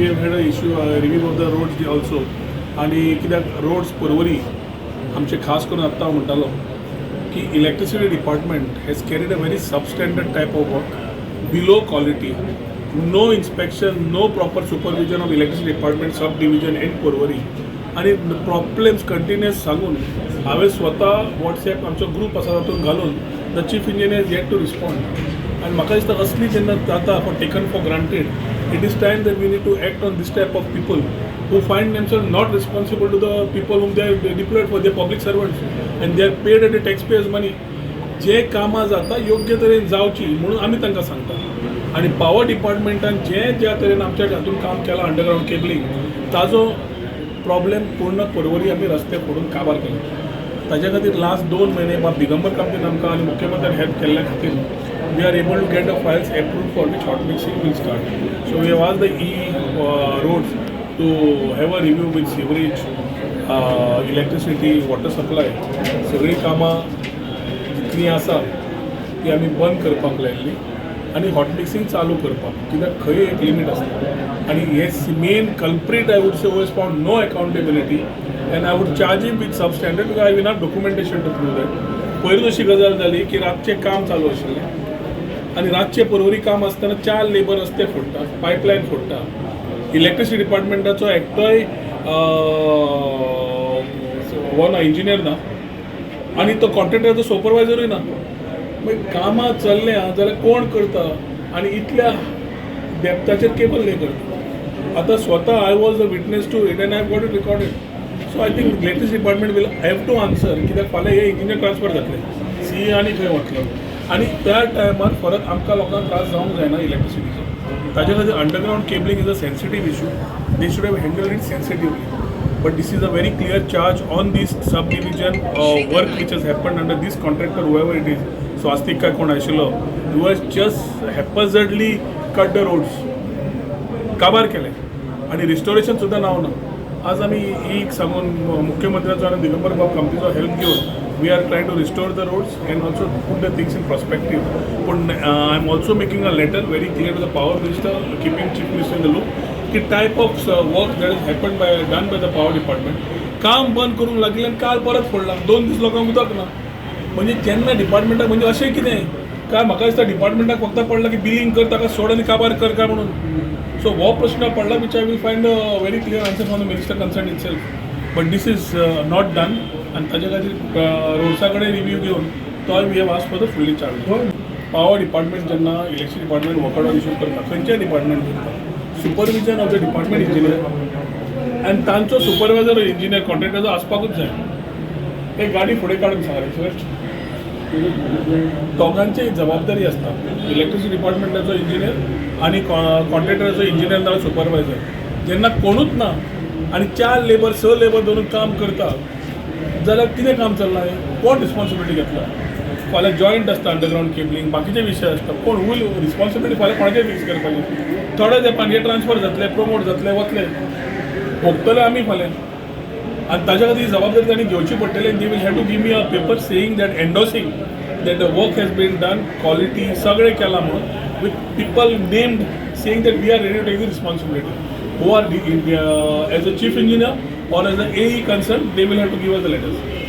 we have had a issue review of the roads also. आनी कित्याक roads परवरी आमचे, खास करून आत्तां हांव म्हणटालो की electricity department has carried a very substandard type of work, below quality, no inspection, no proper supervision of electricity department sub division in Porvorim. आनी प्रॉब्लेम्स कंटिन्युअस सांगून हांवें स्वता वॉट्सॅप आमचो ग्रूप आसा तातूंत घालून, the chief engineer yet to respond. आनी म्हाका दिसता असली जेन्ना जाता, for taken for granted, it is time that we need to act on this type of people who find themselves not responsible to the people whom they are deployed for. They are public servants and they are paid at the taxpayers' money. जे कामां जाता योग्य तरेन जावची म्हणून आमी तांकां सांगता. आनी पावर डिपार्टमेंटान जे ज्या तरेन आमच्या हातून काम केलां, अंडरग्रावंड केबलिंग, ताजो प्रॉब्लेम पूर्ण परवरी आमी रस्ते फोडून काबार केले. ताज्या खातीर लास्ट 2 म्हयने बाब दिगंबर कामतीन आमकां आनी मुख्यमंत्र्यान हेल्प केल्ल्या खातीर we are able to get the files approved for which hot mixing will start. So we have asked the EE roads to have a review with sewerage, electricity, water supply. सगळीं कामां जितलीं आसा ती आमी बंद करपाक लायल्ली आनी हॉट मिक्सिंग चालू करपाक, कित्याक खंय एक लिमीट आसता. आनी हे main culprit, I would say, was found no accountability and I would charge him with substandard because I have enough documentation to prove that. पयरूच अशी गजाल जाली की रातचें काम चालू आशिल्लें आनी रातचें परवरी काम आसतना चार लेबर रस्ते फोडटा, पायपलायन फोडटा. इलेक्ट्रिसिटी डिपार्टमेंटाचो एकटोय हो ना, इंजिनियर ना आनी तो कॉन्ट्रॅक्टराचो सुपरवायझरूय ना. मागीर कामां चल्लें आं जाल्यार कोण करता आनी इतल्या डेप्थाचेर केबल ले करता? आतां स्वता I was a witness to it and I got it recorded. So I think electricity department will have to answer, कित्याक फाल्यां हे इंजिनियर ट्रान्सफर जातले, सी आनी खंय वतलो आनी त्या टायमार परत आमकां लोकांक त्रास जावंक जायना इलेक्ट्रिसिटीचो. ताजे खातीर underground cabling is a sensitive issue. They should have handled it sensitively, but this is a very clear charge on this sub division work which has happened under this contractor, whoever it is, Swastik काय कोण आशिल्लो, who has just haphazardly cut the roads. काबार केले आनी restoration सुद्दां नांव ना. आज आमी एक सांगून मुख्यमंत्र्याचो आनी दिगंबर बाब कामतीचो हेल्प घेवन we are trying to restore the roads and also put the things in perspective. पूण I am also making a letter very clear to the power minister, keeping chief minister in the loop, की type of work that is happen by done by the power department. काम बंद करूंक लागिल्लें आनी काल परत फोडलां. 2 दीस लोकांक उदक ना. म्हणजे जेन्ना डिपार्टमेंटाक, म्हणजे अशें कितें काय म्हाका दिसता डिपार्टमेंटाक फक्त पडलां की बिलींग कर, ताका सोड आनी काबार कर काय म्हणून. सो हो प्रश्न पडला, which I will find a very clear answer from the minister concerned itself, but this is not done. आनी ताजे खातीर रोड्सा कडेन रिव्यू घेवन तोय we have asked for the fully charge. Power department जेन्ना electricity department work order issue करता, खंयच्याय department करता, supervision of the department engineer आनी तांचो सुपरवायझर इंजिनियर कॉन्ट्रॅक्टराचो आसपाकूच जाय. एक गाडी फुडें काडून सांगा सर. दोगांची जबाबदारी आसता, इलेक्ट्रिसिटी डिपार्टमेंटाचो इंजिनियर आनी कॉन्ट्रॅक्टराचो इंजिनियर नाल्यार सुपरवायझर. जेन्ना कोणूच ना आनी चार लेबर, स लेबर दवरून काम करता जाल्यार कितें काम चल्लां हें? कोण रिस्पॉन्सिबिलिटी घेतला? फाल्यां जॉयंट आसता, अंडरग्रावंड केबलिंग, बाकीचे विशय आसता. कोण will responsibility फाल्यां कोणाचेर फिक्स करपाची? थोड्या तेंपान हे ट्रान्सफर जातले, प्रमोट जातले, वतले, भोगतले आमी फाल्यां. आनी ताच्या खातीर जबाबदारी तांणी घेवची पडटली. They will have to give me a paper saying that, endorsing that the work has been done, quality सगळें केलां म्हणून, with people named saying that we are ready to take the responsibility, who are as a chief engineer or as a AE concerned, they will have to give us the letters.